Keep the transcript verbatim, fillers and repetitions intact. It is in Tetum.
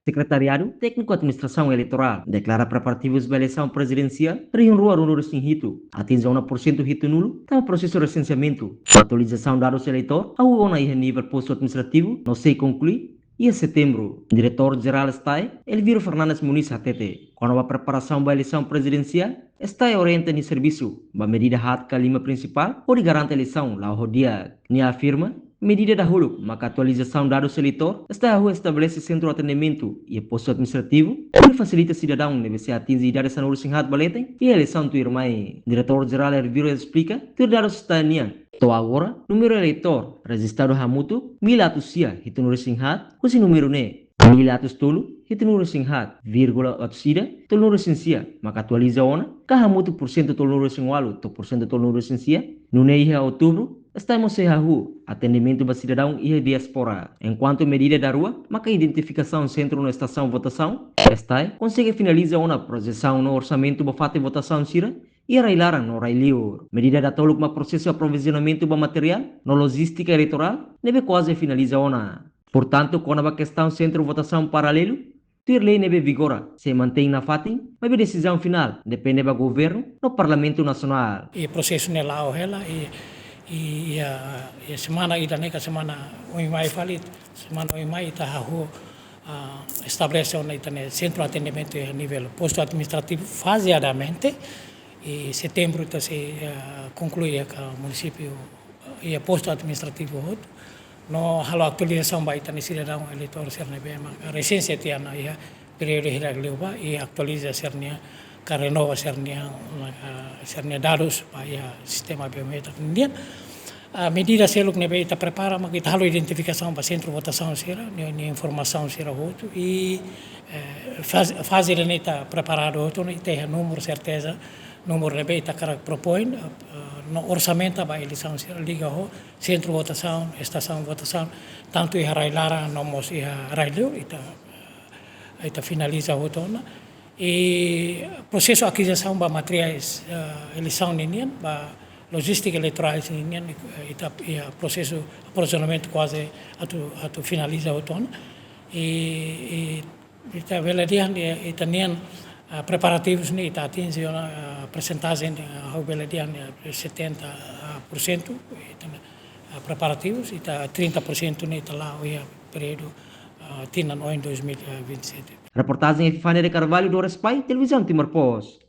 Sekretariadu Tékniku Administrasaun Eleitorál deklara preparativus ba eleisaun prezidensiál rihun rua ruanulu-resin-hitu atinje ona porsentu hitunulu, tanba prosesu resenseamentu, atualizasaun dadus eleitór hahú ona iha nivel postu administrativu no sei konklui iha setembru. Diretór Jerál STAE, Elviro Fernandes Muniz hatete, kona-ba preparasaun ba eleisaun prezidensiál, STAE orienta nia servisu ba medida haat ka lima prinsipál hodi garante eleisaun la'o ho di'ak. Nia afirma, medida dahuluk maka atualizasaun dadus eleitór, STAE hahú estabelese sentru atendimentu iha postu administrativu hodi fasilita sidadaun ne'ebé sei atinje idade sanulu-resin-haat ba leten iha eleisaun tuirmai. Diretór Jerál Elviro esplika, tuir dadus STAE nian, to'o agora, númeru eleitór rejistadu hamutuk mil atus sia hitunulu-resin-haat, husi númeru ne'e, mil atus tolu hitunulu-resin-haat vírgula atus ida tolunulu-resin-sia maka atualiza ona, ka hamutuk porsentu tolunulu-resin-ualu to'o porsentu tolunulu-resin-sia. Nune'e iha outubru, STAE mós sei hahú atendimentu ba sidadaun iha diáspora. Enkuantu medida daruak maka identifikasaun sentru no estasaun votasaun, STAE konsege finaliza ona projesaun no orsamentu ba fatin votasaun sira iha rai-laran no rai-liur. Medida datoluk mak prosesu aprovizionamentu ba materiál no lojístika eleitorál ne'ebé kuaze finaliza ona. Portantu, kona-ba kestaun sentru votasaun paralelu, tuir lei ne'ebé vigora, sei mantein nafatin, maibé desizaun finál depende ba governu no Parlamentu Nasionál. I prosesu ne'e la'o hela, i, i, iha, iha semana ida-ne'e ka semana oin mai fali, semana oin mai ita hahú, ah, estabelese ona ita-nia sentru atendimentu iha nivel postu administrativu fazeadamente, i setembru ita sei, ah, konklui iha ka munisípiu, iha postu administrativu hotu. No halo atualizasaun ba ita-nia sidadaun eleitór sira ne'ebé mak resense tiha ona iha períodu hirak liubá, i atualiza sira-nia ka renova sira-nia, ah, sira-nia dadus ba iha sistema biométriku nian. Ah, medida seluk ne'ebé ita prepara mak ita halo identifikasaun ba sentru votasaun sira, nia, nia informasaun sira hotu, i, eh, faz-, faze ne'e ita preparadu hotu, ne'e ita iha númeru serteza, númeru ne'ebé ita hakarak propoin, eh, no orsamenta ba eleisaun sira liga ho sentru votasaun, estasaun votasaun, tantu iha rai-laran no mós iha rai-liur, ita, ita finaliza hotu ona. I prosesu akizisaun ba materiais, eh, eleisaun ninian, ba lojístika eleitorál ninian, eh, ita, iha prosesu aprovizionamentu kuaze atu, atu finaliza hotu ona. I, i ita bele dehan, eh, ita-nian, ah, preparativus ne'e ita atinje ona, ah, persentajen, ah, ha'u bele dehan, eh, setenta, ah, por cento, ita, ah, preparativus, ita trinta por cento ne'e ita la'o iha períodu, ah, tinan oin dois mil e vinte e sete. Reportajen Epifania de Carvalho, Doris Pai, Televizaun Timor Post.